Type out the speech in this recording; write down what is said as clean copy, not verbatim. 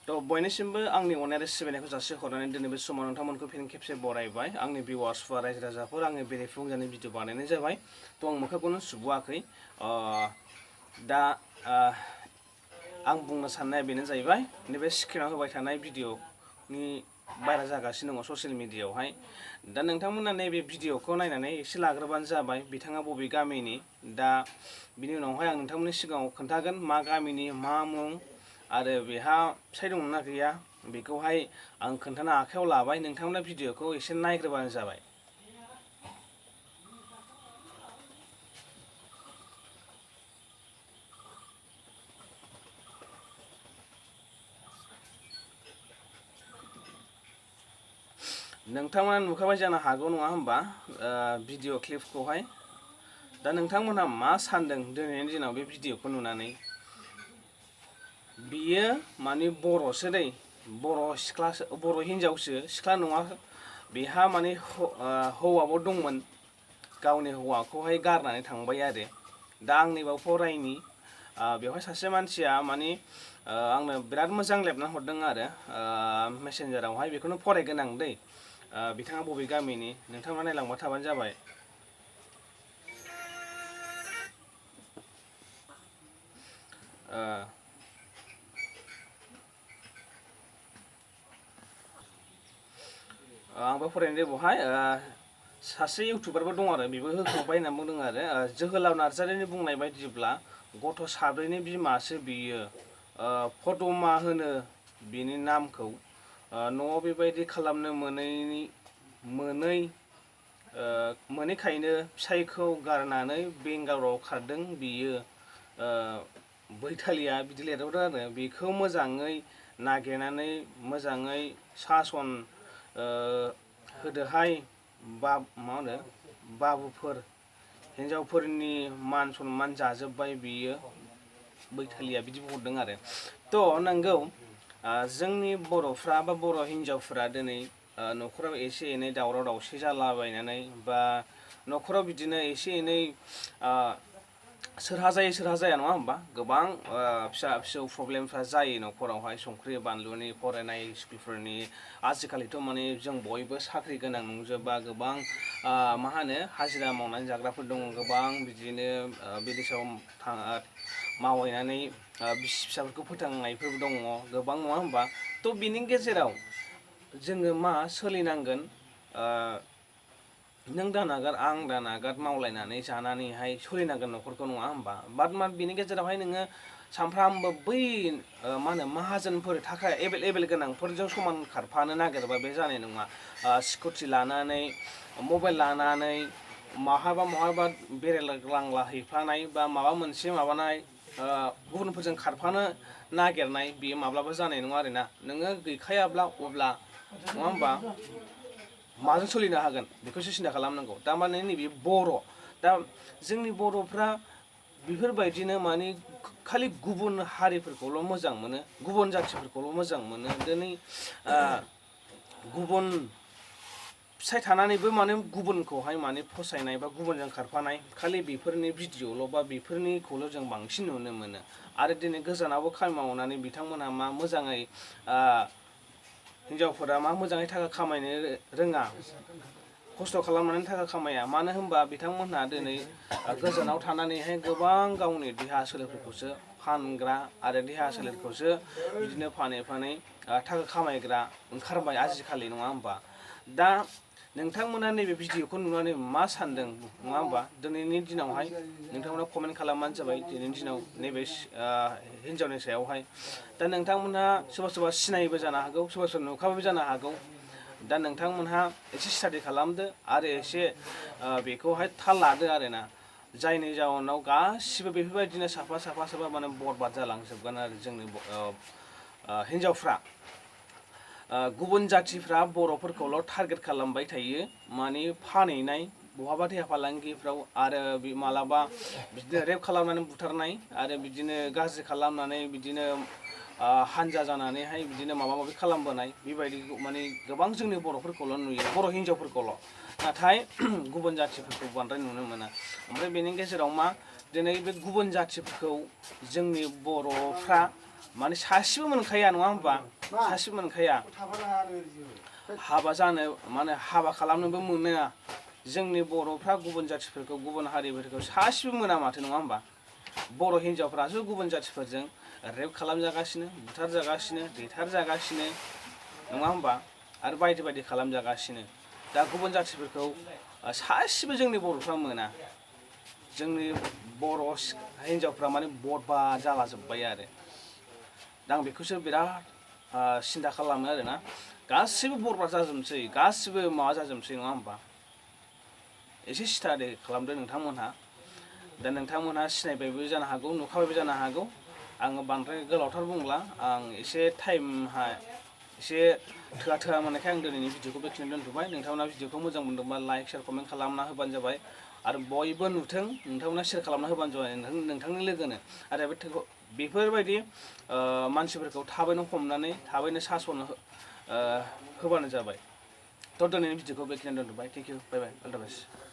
तो बयनिसिमबो आंनि अननाय सिबिनायखौ जासिहरनानै दिनै बे समाव नोंथांमोनखौ फिन खेबसे बरायबाय आंनि भिउवार्सफोर रायजो राजाफोर आङो बेरेफुंजानि भिडिअ बानायनाय जाबाय तो आं मोखांखौनो सुबुवाखै दा आं बुंनो साननाया बेनो जाहैबाय नैबे स्क्रिनाव होबाय थानाय भिडिअनि भाइरेल जागासिनो दङ ससियेल मिडियायावहाय दा नोंथांमोना नैबे भिडिअखौ नायनानै एसे लाग्रोबानो जाबाय बिथाङा बबे गामिनि दा बिनि उनावहाय आं नोंथांमोननि सिगाङाव खोन्थागोन मा गामिनि मा मुं आरो बेहा फिसाय दंना गैया बेखौहाय आं खोन्थानो आखायाव लाबाय नोंथांमोना भिडिअखौ एसे नायग्रोबानो जाबाय नोंथांमोना नुखाबाय जानो हागौ नङा होमबा भिडिअ क्लिपखौहाय दा नोंथांमोनहा मा सानदों दिनैनि दिनाव बे भिडिअखौ नुनानै बियो माने बर'सो दै बर' सिख्लासो बर' हिनजावसो सिख्ला नङा बेहा माने हौवाबो दंमोन गावनि हौवाखौहाय गारनानै थांबाय आरो दा आंनिबाव फरायनि बेवहाय सासे मानसिया माने आंनो बिराद मोजां लिरना हरदों आरो मेसेन्जारावहाय बेखौनो फरायगोन आं दै बिथाङा बबे गामिनि नोंथाङा नायलांबाय थाबानो जाबाय आंबो फरायनो बेवहाय सासे इउटुबारबो दं आरो बेबो होखांबाय होनना बुंदों आरो जोहोलाव नार्जारिनि बुंनाय बायदिब्ला गथ' साब्रैनि बिमासो बियो फदमा होनो बिनि नामखौ न'आव बेबायदि खालामनो मोनैखायनो फिसायखौ गारनानै बेंगालराव खारदों बियो बैथालिया बिदि लिरहरदों आरो बेखौ मोजाङै नागिरनानै मोजाङै सासन होदोहाय मा होनो बाबुफोर हिनजावफोरनि मान सनमान जाजोब्बाय बियो बैथालिया बिदि बुंहरदों आरो थ' नंगौ जोंनि बर'फ्रा बा बर' हिनजावफ्रा दिनै न'खराव एसे एनै दावराव दावसि जालाबायनानै बा न'खराव बिदिनो एसे एनै सोरहा जायो सोरहा जाया नङा होमबा गोबां फिसा फिसौ प्रब्लेमफ्रा जायो न'खरावहाय संख्रि बानलुनि फरायनाय स्कुलफोरनि आजिखालिथ' माने जों बयबो साख्रि गोनां नंजोबा गोबां मा होनो हाजिरा मावनानै जाग्राफोर दङ गोबां बिदिनो बिदेशाव मावहैनानै बिसि फिसाफोरखौ फोथांनायफोर दङ गोबां नङा होमबा थ' बिनि गेजेराव जोङो मा सोलिनांगोन नों दानागार आं दानागार मावलायनानै जानानैहाय सोलिनांगोन न'खरखौ नङा होमबा बाट बिनि गेजेरावहाय नोङो सानफ्रामबो बै मा होनो माहाजोनफोर थाखा एभेलेबेल गोनांफोरजों समान खारफानो नागिरबा बे जानाय नङा स्कुटि लानानै मबाइल लानानै महाबा बेरायलांला हैफानाय बा माबा मोनसे माबानाय गुबुनफोरजों खारफानो नागिरनाय बेयो माब्लाबा जानाय नङा आरोना नोङो गैखायाब्ला अब्ला नङा होमबा माजों सोलिनो हागोन बेखौसो सिन्था खालामनांगौ थारमाने नैबे बर' दा जोंनि बर'फ्रा बेफोरबायदिनो माने खालि गुबुन हारिफोरखौल' मोजां मोनो गुबुन जाथिफोरखौल' मोजां मोनो दिनै गुबुन फिसाय थानानैबो माने गुबुनखौहाय माने फसायनाय बा गुबुनजों खारफानाय खालि बेफोरनि भिडिअ'ल' बा बेफोरनिखौल' जों बांसिन नुनो मोनो आरो दिनै गोजानावबो खामानि मावनानै बिथांमोनहा मा मोजाङै हिनजावफोरा मा मोजाङै थाखा खामायनो रोङा खस्थ' खालामनानै थाखा खामाया मानो होनबा बिथांमोनहा दिनै गोजानाव थानानैहाय गोबां गावनि देहा सोलेरफोरखौसो फानग्रा आरो देहा सोलेरखौसो बिदिनो फानै फानै थाखा खामायग्रा ओंखारबाय आजिखालि नङा होमबा दा नोंथांमोना नैबे भिडिअखौ नुनानै मा सानदों नङा होमबा दिनैनि दिनावहाय नोंथांमोना कमेन्ट खालामबानो जाबाय दिनैनि दिनाव नैबे हिनजावनि सायावहाय दा नोंथांमोनहा सोरबा सोरबा सिनायबो जानो हागौ सोरबा सोरबा नुखाबो जानो हागौ दा नोंथांमोनहा एसे स्टाडि खालामदो आरो एसे बेखौहाय थाल लादो आरोना जायनि जाउनाव गासिबो बेफोरबायदिनो साफा माने बरबाद जालांजोबगोन आरो जोंनि हिनजावफ्रा गुबुन जाथिफ्रा बर'फोरखौल' टारगेट खालामबाय थायो माने फानहैनाय बहाबा देहा फालांगिफ्राव आरो मालाबा बिदिनो रेप खालामनानै बुथारनाय आरो बिदिनो गाज्रि खालामनानै बिदिनो हानजा जानानैहाय बिदिनो माबा माबि खालामबोनाय बेबायदि माने गोबां जोंनि बर'फोरखौल' नुयो बर' हिनजावफोरखौल' नाथाय गुबुन जाथिफोरखौ बांद्राय नुनो मोना ओमफ्राय बेनि गेजेराव मा दिनै बे गुबुन जाथिफोरखौ जोंनि बर'फ्रा माने सासेबो मोनखाया नङा होमबा सासेबो मोनखाया हाबा जानो माने हाबा खालामनोबो मोना जोंनि बर'फ्रा गुबुन जाथिफोरखौ गुबुन हारिफोरखौ सासेबो मोना माथो नङा होमबा बर' हिनजावफ्रासो गुबुन जाथिफोरजों रेप खालामजागासिनो बुथारजागासिनो देथारजागासिनो नङा होमबा आरो बायदि बायदि खालामजागासिनो दा गुबुन जाथिफोरखौ सासेबो जोंनि बर'फ्रा मोना जोंनि बर' हिनजावफ्रा माने बरबा जालाजोब्बाय आरो दा आं बेखौसो बिराद सिन्था खालामो आरोना गासिबो बरबाद जाजोबसै गासिबो माबा जाजोबसै नङा होमबा एसे स्टाडि खालामदो नोंथांमोनहा दा नोंथांमोनहा सिनायबायबो जानो हागौ नुखाबायबो जानो हागौ आङो बांद्राय गोलावथार बुंला आं एसे टाइमहा एसे थोआ मोननायखाय आं दिनैनि भिडिअखौ बेखिनियाव दोनथ'बाय नोंथांमोना भिडिअखौ मोजां मोनदोंबा लाइक शेयार कमेन्ट खालामना होबानो जाबाय आरो बयबो नुथों नोंथांमोना शेयार खालामना होबानो जाबाय नोंथांनि लोगोनो आरो बेफोरबायदि मानसिफोरखौ थाबैनो हमनानै थाबैनो सासन होबानो जाबाय थ' दिनैनि भिडिअखौ बेखिनियाव दोनथ'बाय thank you bye bye all the best